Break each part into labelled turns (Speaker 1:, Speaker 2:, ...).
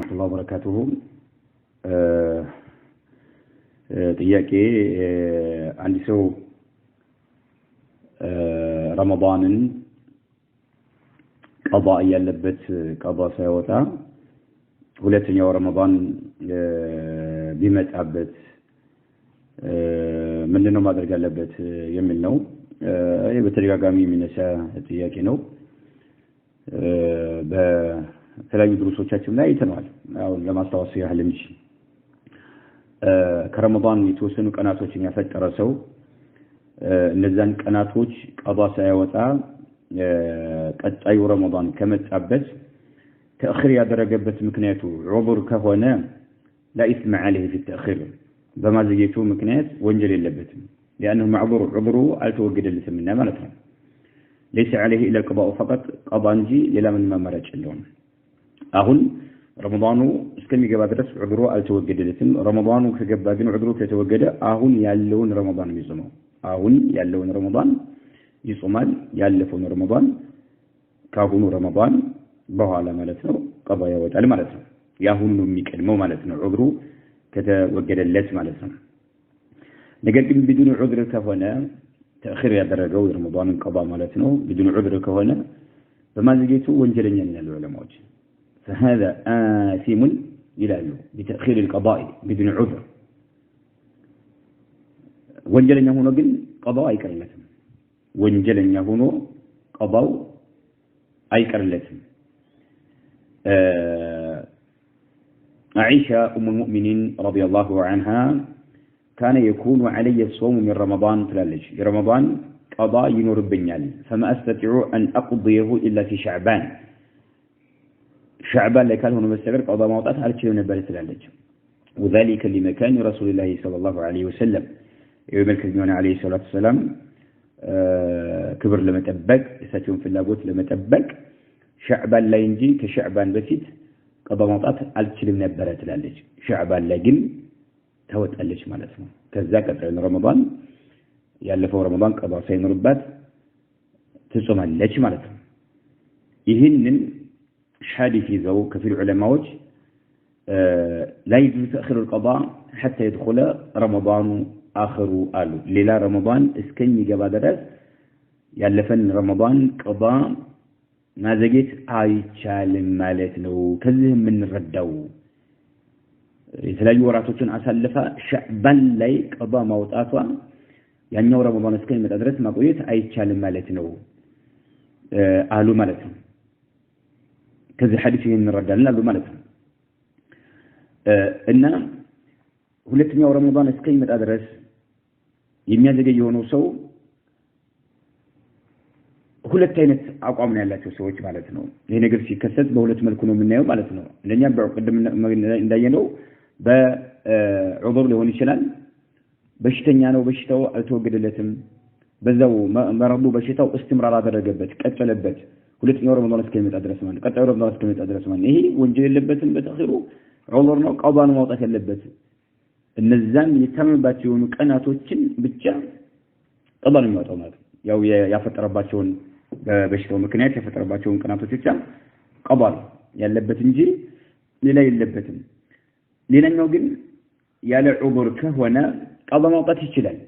Speaker 1: ወረሕመቱላሂ ወበረካቱሁ። ጥያቄ፣ አንድ ሰው ረመዳንን ቀዳ እያለበት ቀዳ ሳይወጣ ሁለተኛው ረመዳን ቢመጣበት ምንድነው ማድረግ ያለበት የሚል ነው። ይህ በተደጋጋሚ የሚነሳ ጥያቄ ነው። በተለያዩ ድሩሶቻችን ላይ አይተነዋል። አሁን ለማስታወስ ያህል እንጂ ከረመዳን የተወሰኑ ቀናቶችን ያፈጠረ ሰው እነዛን ቀናቶች ቀዳ ሳያወጣ ቀጣዩ ረመዳን ከመጣበት ተእኺር ያደረገበት ምክንያቱ ዑذር ከሆነ لا إثم عليه في التأخير፣ በማዘግየቱ ምክንያት ወንጀል የለበትም። لأنه معذور፣ ዑذሩ አልተወገደለትምና ማለት ነው። ليس عليه إلا القضاء فقط፣ ቀዳ እንጂ ሌላ ምንም አማራጭ የለውም። አሁን ረመዳኑ እስከሚገባ ድረስ ዑذሩ አልተወገደለትም። ረመዳኑ ከገባ ግን ዑذሩ ከተወገደ አሁን ያለውን ረመዳን የሚጾመው፣ አሁን ያለውን ረመዳን ይጾማል። ያለፈውን ረመዳን ካሁኑ ረመዳን በኋላ ማለት ነው ቀዳ ያወጣል ማለት ነው። ያሁኑ ነው የሚቀድመው ማለት ነው፣ ዑذሩ ከተወገደለት ማለት ነው። ነገር ግን بدون عذر ከሆነ ተእኺር ያደረገው የረመዳንን ቀዳ ማለት ነው፣ بدون عذر ከሆነ በማዘግየቱ ወንጀለኛ ይላሉ ዑለማዎች። فهذا آثم ይላሉ بتأخير القضاء بدون عذر። ወንጀለኛ ሆኖ ግን ቀዳው አይቀርለትም። ወንጀለኛ ሆኖ ቀዳው አይቀርለትም። عائشة أم المؤمنين رضي الله عنها كان يكون علي الصوم من رمضان ትላለች። የረመዳን ቀዳ ይኖርብኛል፣ فما أستطيع أن أقضيه إلا في شعبان፣ ሻዕባን ላይ ካልሆነ በስተቀር ቀዳ ማውጣት አልችልም ነበር ትላለች። وذلك لمكان رسول الله صلى الله عليه وسلم፣ የመልክተኛውን ዓለይሂ ሰላቱ ወሰላም ክብር ለመጠበቅ፣ የእሳቸውን ፍላጎት ለመጠበቅ ሻዕባን ላይ እንጂ ከሻዕባን በፊት ቀዳ ማውጣት አልችልም ነበረ ትላለች። ሻዕባን ላይ ግን ታወጣለች ማለት ነው። ከዛ ቀጣዩን ረመዳን፣ ያለፈው ረመዳን ቀዳ ሳይኖርባት ትጾማለች ማለት ነው። ይህንን ሐዲስ ይዘው ከፊል ዑለማዎች لا يجوز تأخير القضاء حتى يدخل رمضان آخر አሉ። ሌላ ረመዳን እስከሚገባ ድረስ ያለፈን ረመዳን ቀዳ ማዘግየት አይቻልም ማለት ነው። ከዚህ የምንረዳው የተለያዩ ወራቶችን አሳልፋ ሻዕባን ላይ ቀዳ ማውጣቷ ያኛው ረመዳን እስከሚመጣ ድረስ ማቆየት አይቻልም ማለት ነው አሉ ማለት ነው። ከዚህ ሐዲስ ይህን እንረዳለን አሉ ማለት ነው። እና ሁለተኛው ረመዳን እስከሚመጣ ድረስ የሚያዘገይ የሆነው ሰው ሁለት አይነት አቋም ነው ያላቸው ሰዎች ማለት ነው። ይሄ ነገር ሲከሰት በሁለት መልኩ ነው የምናየው ማለት ነው። አንደኛ በቅድም እንዳየነው በዑذር ሊሆን ይችላል። በሽተኛ ነው፣ በሽታው አልተወገደለትም። በዛው መረዱ በሽታው እስትምራር አደረገበት፣ ቀጠለበት። ሁለተኛው ረመዳን እስከሚመጣ ድረስ ማለት ነው። ቀጣዩ ረመዳን እስከሚመጣ ድረስ ማለት ነው። ይሄ ወንጀል የለበትም፣ በተኺሩ ዑذር ነው፣ ቀዳ ነው ማውጣት ያለበት። እነዛን የታመመባቸው የሆኑ ቀናቶችን ብቻ ቀዳ ነው የሚያወጣው ማለት ነው። ያው ያፈጠረባቸውን በበሽታው ምክንያት ያፈጠረባቸውን ቀናቶች ብቻ ቀዳ ነው ያለበት እንጂ ሌላ የለበትም። ሌላኛው ግን ያለ ዑذር ከሆነ ቀዳ ማውጣት ይችላል።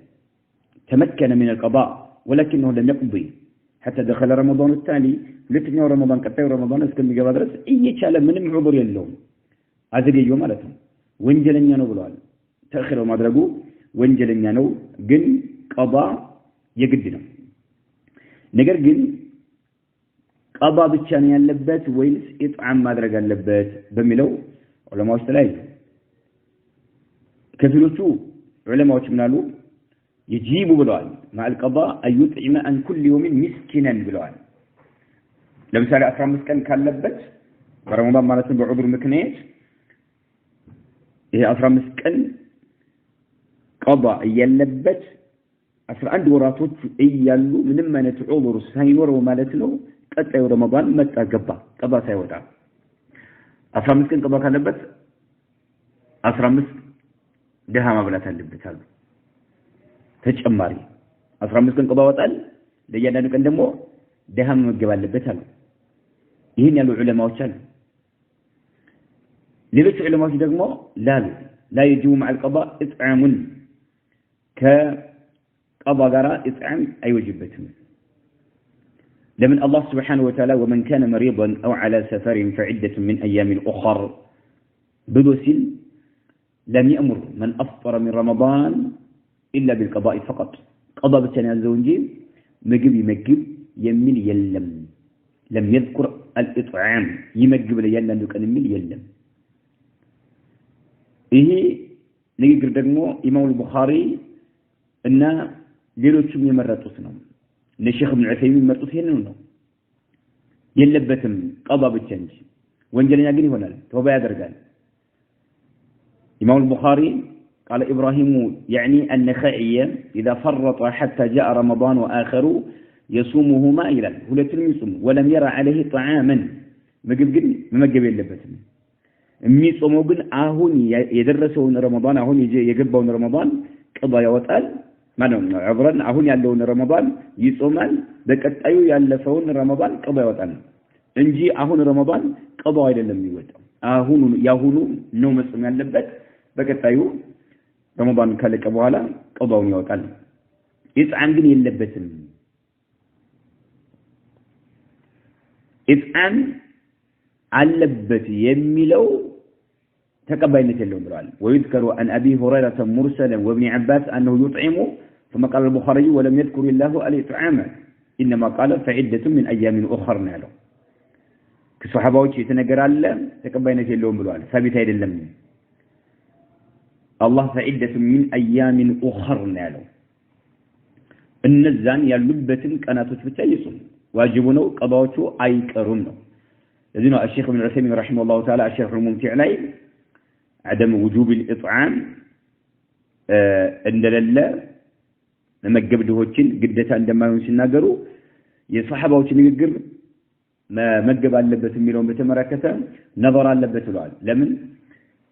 Speaker 1: تمكن من القضاء ولكنه لم يقضي حتى دخل رمضان التالي፣ ሁለተኛው ረመዳን ቀጣዩ ረመዳን እስከሚገባ ድረስ እየቻለ ምንም ዑذር የለውም፣ አዘገየው ማለት ነው። ወንጀለኛ ነው ብለዋል። ተእኺር ማድረጉ ወንጀለኛ ነው፣ ግን ቀዳ የግድ ነው። ነገር ግን ቀዳ ብቻ ነው ያለበት ወይንስ ኢጥዓም ማድረግ አለበት በሚለው ዑለማዎች ተለያዩ። ከፊሎቹ ዑለማዎች ምን አሉ? يجب ብለዋል። مع القضاء أن يطعم عن كل يوم مسكينا ብለዋል። ለምሳሌ 15 ቀን ካለበት በረመዳን ማለት ነው በዑذር ምክንያት ይሄ 15 ቀን ቀዳ እያለበት 11 ወራቶች እያሉ ምንም አይነት ዑذር ሳይኖረው ማለት ነው ቀጣዩ ረመዳን መጣ ገባ ቀዳ ሳይወጣ 15 ቀን ቀዳ ካለበት 15 ድሃ ማብላት አለበት አሉ። ተጨማሪ 15 ቀን ቀዳ ወጣል፣ ለእያንዳንዱ ቀን ደግሞ ድሃ መመገብ አለበት አሉ። ይህን ያሉ ዑለማዎች አሉ። ሌሎች ዑለማዎች ደግሞ ላሉ لا يجب مع القضاء إطعام كقضاء ጋራ إطعام አይወጅበትም። ለምን አላህ سبحانه وتعالى ومن كان مريضا أو على سفر فعدة من أيام أخر ብሎ ሲል لم يأمر من أفطر من رمضان إلا بالقضاء فقط ቀዷ ብቻ ነው ያዘው እንጂ ምግብ ይመግብ የሚል የለም። لم يذكر الإطعام ይመግብ ለእያንዳንዱ ቀን የሚል የለም። ይሄ ንግግር ደግሞ ኢማሙ ቡኻሪ እና ሌሎቹም የመረጡት ነው። እነ ሼኽ ኢብኑ ዑሰይሚን የመረጡት ይሄንን ነው። የለበትም ቀዷ ብቻ እንጂ ወንጀለኛ ግን ይሆናል፣ ተውባ ያደርጋል። ኢማሙ ቡኻሪ قال إبراهيم يعني النخعي إذا فرط حتى جاء رمضان وآخر يصومهما ይላል። ሁለቱንም ይጹም ولم ير عليه طعاما ምግብ ግን መመገብ የለበትም። የሚጾመው ግን አሁን የደረሰውን ረመዳን አሁን የገባውን ረመዳን ቀዷ ያወጣል ማለት ነው። ዑዝረን አሁን ያለውን ረመዳን ይጾማል፣ በቀጣዩ ያለፈውን ረመዳን ቀዷ ያወጣል እንጂ አሁን ረመዳን ቀዷ አይደለም የሚወጣው። አሁኑ ያሁኑ ነው መጾም ያለበት። በቀጣዩ ረመዳን ካለቀ በኋላ ቀዷውን ያወጣል። ኢጥዓም ግን የለበትም። ኢጥዓም አለበት የሚለው ተቀባይነት የለውም ብለዋል። ويذكر عن أبي هريرة مرسلا وابن عباس أنه يطعم ثم قال البخاري ولم يذكر الله الإطعام إنما قال فعدة من أيام أخر ነው ያለው። ከሰሃባዎች የተነገረ አለ ተቀባይነት የለውም ብለዋል። ሳቢት አይደለም። አላህ فعدة من أيام أخر ነው ያለው። እነዛን ያሉበትን ቀናቶች ብቻ ይጹም ዋጅቡ ነው፣ ቀዳዎቹ አይቀሩም ነው። ለዚህ ነው الشيخ ابن عثيمين رحمه الله تعالى الشرح الممتع ላይ عدم وجوب الإطعام እንደሌለ መመገብ ድሆችን ግዴታ እንደማይሆን ሲናገሩ የሰሃባዎች ንግግር መመገብ አለበት የሚለውን በተመለከተ ነظር አለበት ብለዋል። ለምን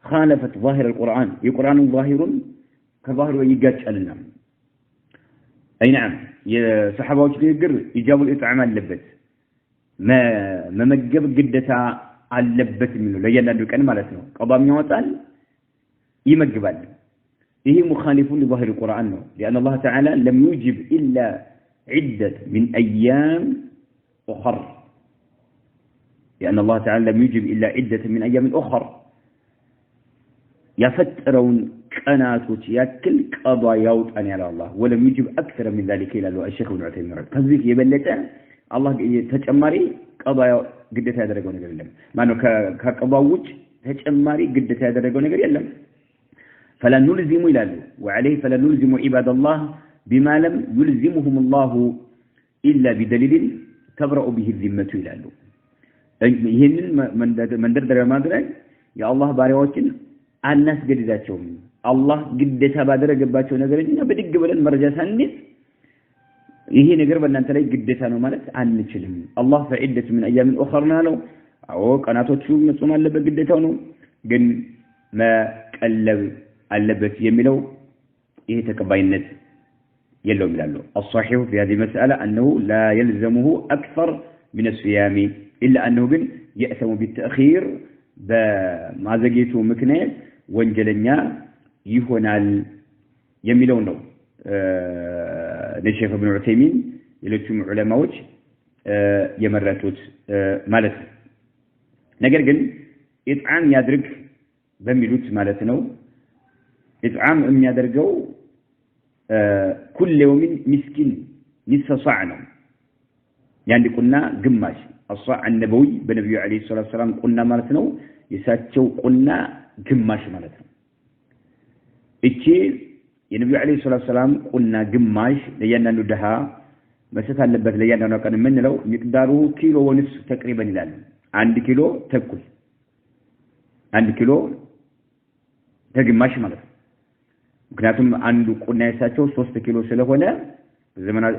Speaker 1: خالفت ظاهر القرآن የቁርአኑን ዛሂሩን ከዛሂሩ ይጋጫልና። አይ نعم የሰሃባዎች ንግግር ኢጃቡል ኢጥዓም አለበት መመገብ ግዴታ አለበት የሚለው ለእያንዳንዱ ቀን ማለት ነው። ቀዷም ያወጣል ይመግባል። ይሄ ሙኻሊፉ لظاهر القرآن ነው። لأن الله تعالى لم يوجب إلا عدة من أيام أخر لأن الله تعالى لم يوجب إلا عدة من أيام أخر ያፈጠረውን ቀናቶች ያክል ቀዷ ያውጣን ያለ አላህ ولم يوجب أكثر من ذلك ይላሉ الشيخ ابن عثيمين። ከዚህ የበለጠ አላህ ተጨማሪ ቀዷ ግዴታ ያደረገው ነገር የለም። ማነው ከቀዷው ውጭ ተጨማሪ ግዴታ ያደረገው ነገር የለም። فلا نلزم ይላሉ وعليه فلا نلزم عباد الله بما لم يلزمهم الله إلا بدليل تبرأ به الذمة ይላሉ። ይህንን መንደርደሪያ ማድረግ የአላህ ባሪያዎችን አናስገድዳቸውም። አላህ ግዴታ ባደረገባቸው ነገር እኛ ብድግ ብለን መረጃ ሳንይዝ ይሄ ነገር በእናንተ ላይ ግዴታ ነው ማለት አንችልም። አላህ فعدة من أيام أخر ነው ያለው። አዎ ቀናቶቹ መጾም አለበት ግዴታው ነው፣ ግን መቀለብ አለበት የሚለው ይሄ ተቀባይነት የለውም ይላሉ። الصحيح في هذه المسألة أنه لا يلزمه أكثر من الصيام إلا أنه ግን يأثم بالتأخير በማዘግየቱ ምክንያት ወንጀለኛ ይሆናል የሚለው ነው ለሼኽ ኢብኑ ዑሰይሚን ሌሎችም ዑለማዎች የመረጡት ማለት ነው። ነገር ግን ኢጥዓም ያድርግ በሚሉት ማለት ነው። ኢጥዓም የሚያደርገው ኩል የውሚን ምስኪን ኒስፈ ሰዕ ነው፣ የአንድ ቁና ግማሽ الصاع النبوي በነብዩ አለይሂ ሰላቱ ሰላም ቁና ማለት ነው። የሳቸው ቁና ግማሽ ማለት ነው። እቺ የነብዩ አለይሂ ሰላቱ ሰላም ቁና ግማሽ ለእያንዳንዱ ድሃ መስጠት አለበት ለእያንዳንዱ ቀን የምንለው ሚቅዳሩ ኪሎ ወንስ ተቅሪበን ይላል። 1 ኪሎ ተኩል 1 ኪሎ ተግማሽ ማለት ነው። ምክንያቱም አንዱ ቁና የሳቸው 3 ኪሎ ስለሆነ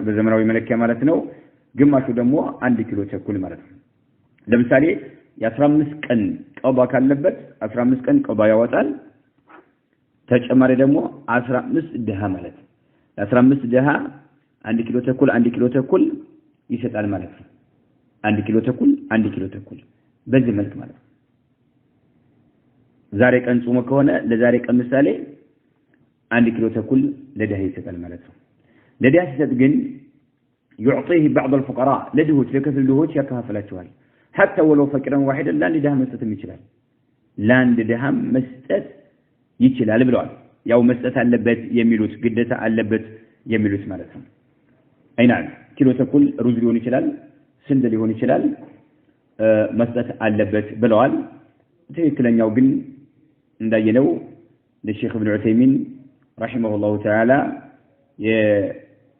Speaker 1: በዘመናዊ መለኪያ ማለት ነው። ግማሹ ደግሞ 1 ኪሎ ተኩል ማለት ነው። ለምሳሌ የ15 ቀን ቀዷ ካለበት 15 ቀን ቀዷ ያወጣል። ተጨማሪ ደግሞ 15 ድሃ ማለት ነው። 15 ድሃ 1 ኪሎ ተኩል 1 ኪሎ ተኩል ይሰጣል ማለት ነው። 1 ኪሎ ተኩል 1 ኪሎ ተኩል በዚህ መልክ ማለት ነው። ዛሬ ቀን ጾሞ ከሆነ ለዛሬ ቀን ምሳሌ 1.5 ኪሎ ለድሃ ይሰጣል ማለት ነው። ለድሃ ሲሰጥ ግን يعطيه بعض الفقراء ለድሆች ለከፊል ድሆች ያከፋፍላቸዋል። حتى ولو فقيرا واحدا ለአንድ ድሃ መስጠትም ይችላል። ለአንድ ድሃም መስጠት ይችላል ብለዋል። ያው መስጠት አለበት የሚሉት ግዴታ አለበት የሚሉት ማለት ነው። አይና 1.5 ኪሎ ሩዝ ሊሆን ይችላል፣ ስንዴ ሊሆን ይችላል፣ መስጠት አለበት ብለዋል። ትክክለኛው ግን እንዳየነው ለሼክ ኢብኑ ዑሰይሚን رحمه الله تعالى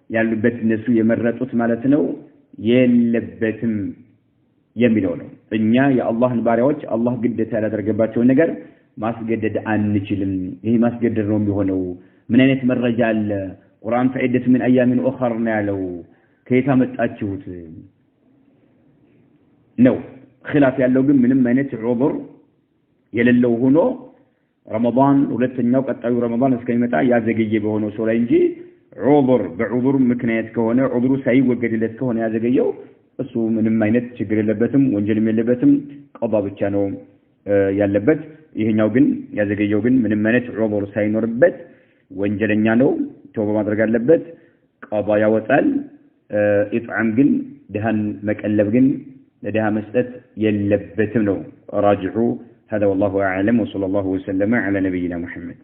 Speaker 1: ያሉበት እነሱ የመረጡት ማለት ነው የለበትም የሚለው ነው። እኛ የአላህን ባሪያዎች አላህ ግዴታ ያላደረገባቸውን ነገር ማስገደድ አንችልም። ይሄ ማስገደድ ነው የሚሆነው። ምን አይነት መረጃ አለ? ቁርአን فعدة من أيام أخر ነው ያለው። ከየት አመጣችሁት ነው? ኺላፍ ያለው ግን ምንም አይነት ዑዝር የሌለው ሆኖ ረመዳን ሁለተኛው ቀጣዩ ረመዳን እስከሚመጣ ያዘገየ በሆነው ሰው ላይ እንጂ ዑዝር በዑዝር ምክንያት ከሆነ ዑዝሩ ሳይወገድለት ከሆነ ያዘገየው እሱ ምንም አይነት ችግር የለበትም፣ ወንጀልም የለበትም፣ ቀዳ ብቻ ነው ያለበት። ይሄኛው ግን ያዘገየው ግን ምንም አይነት ዑዝር ሳይኖርበት ወንጀለኛ ነው፣ ተውባ ማድረግ አለበት፣ ቀዳ ያወጣል። ኢጥዓም ግን ድሃን መቀለብ ግን ለድሃ መስጠት የለበትም ነው ራጅሑ። هذا والله أعلم، وصلى الله وسلم على نبينا محمد.